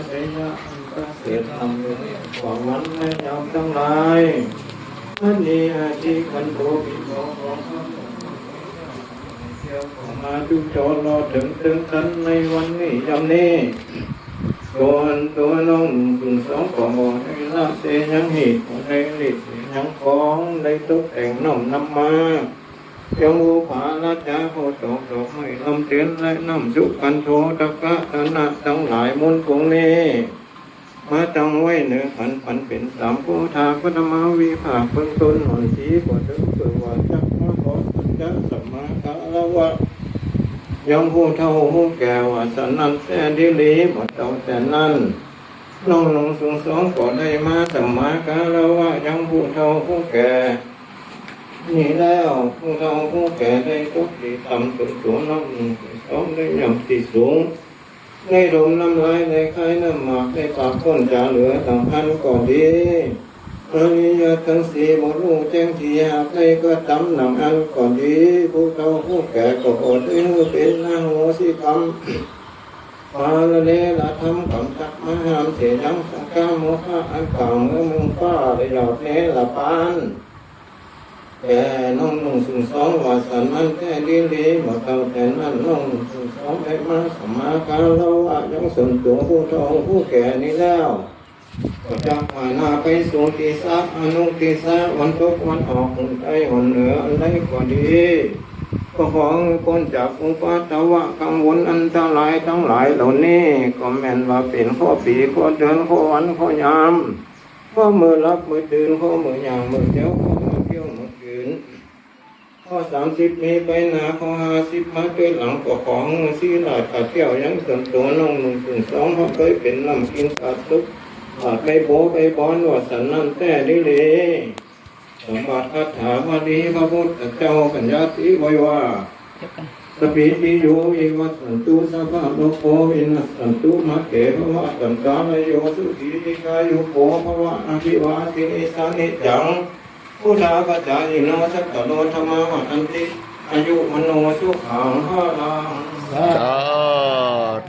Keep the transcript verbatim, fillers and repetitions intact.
ชัยยะอันประเสริฐล้ำเลิศ กว่าวันและยามตังหลาย มณีอาทิคันโท ปิโส ของข้าพเจ้า เที่ยวเข้ามาจุจอรอเถิงเถิงตันในวันนี้ยามนี้ ส่วนตั๋วน้องหนุ่มสุนทรสองก็บ่ได้ละเสียยัง เหตุบ่ได้หลีกเสียยัง ของได้ตกแต่งน้อมนำมา ยังบูผาราชา ข้าวตอกดอกไม้ลำเตียน และน้ำสุขันโธ ตะกะตะนะตังหลายมูลฝูงนี้ มาตั้งไว้เหนือขัน ปันเป๋นสามโพธา ปฐมวิภาคเบื้องต้นหน่อย สีบ่เถิงเปื้อว่าจักมาขอสัจจะสัมมาคารวะ ยังผู้เฒ่าผู้แก่ว่าสันนั้นแต๊ดีหลี บ่เต้าแต่นั้น น้องหนุ่มสุนทรสองก็ได้มาสัมมาคารวะยังผู้เฒ่าผู้แก่นี้แล้ว ผู้เฒ่าผู้แก่ได้ตกตี้ต่ำ ส่วนตั๋วน้องหนุ่มสุนทรสองได้ย่ำตี้สูง ได้ถมน้ำลาย ได้คายน้ำหมาก ได้ปากป๊นจ๋าเหลือดังอั้นก็ดี อริยะตังสี่บ่ฮู้แจ้งที หากได้กระตำดังอั้นก็ดี ผู้เฒ่าผู้แก่ก็บ่ได้ฮู้เป๋นอโหสิกรรม ปาละเนรธรรม กำจัดมาห้ามเสียยัง สังคโมหะอันกล่าวเมื่อเมืองฟ้า และหยาบเนรปาน แก่น้องหนุ่มสุนทรสองว่าสันนั้นแต๊ดีหลี บ่เต้าแต่นั้น น้องหนุ่มสุนทรสองได้มาสัมมาคารวะยังส่วนตั๋วผู้เฒ่าผู้แก่นี้แล้ว ก็จักพาหน้าไปสู่ทิศะ อนุทิศะ วันตกวันออก หนใต้หนเหนือ อันใดก็ดี ก็ขอหื้อป๊นจากอุปัทวะกังวลอันตรายตังหลายเหล่านี้ ก็แม่นว่าเป๋นข้อปี๋ ข้อเดือน ข้อวัน ข้อยาม ข้อมื้อหลับมื้อตื่น ข้อมื้อย่างมื้อเตียว ข้อมื้อเตี้ยวมื้อกืน ข้อสามสิบมีไปหน้า ข้อห้าสิบมาตวยหลัง ก็ขอหื้อสีราชาเตี้ยวยังส่วนตั๋วน้องหนุ่มสุนทรสอง เฮาเกยเป๋นน้ำกิ๋นขาดสุข ขาดไปโบไปบอน ว่าสันนั้นแต๊ดีหลี สมบัติคาถาบาลีพระพุทธเจ้าปัญญาติไว้ว่า สัพพีติโยวิวัชชันตุ สัพพะโรโควินัสสันตุ มาเตภวัตวันตาลโย สุขีทีฆายุโกภะวะ อะภิวาเทนะสีลิสสะเนจัง วุฑฒาปะจายิโน จัตตาโร ธัมมา วัฑฒันติ อายุ วัณโณ สุขัง พะลัง สาธุ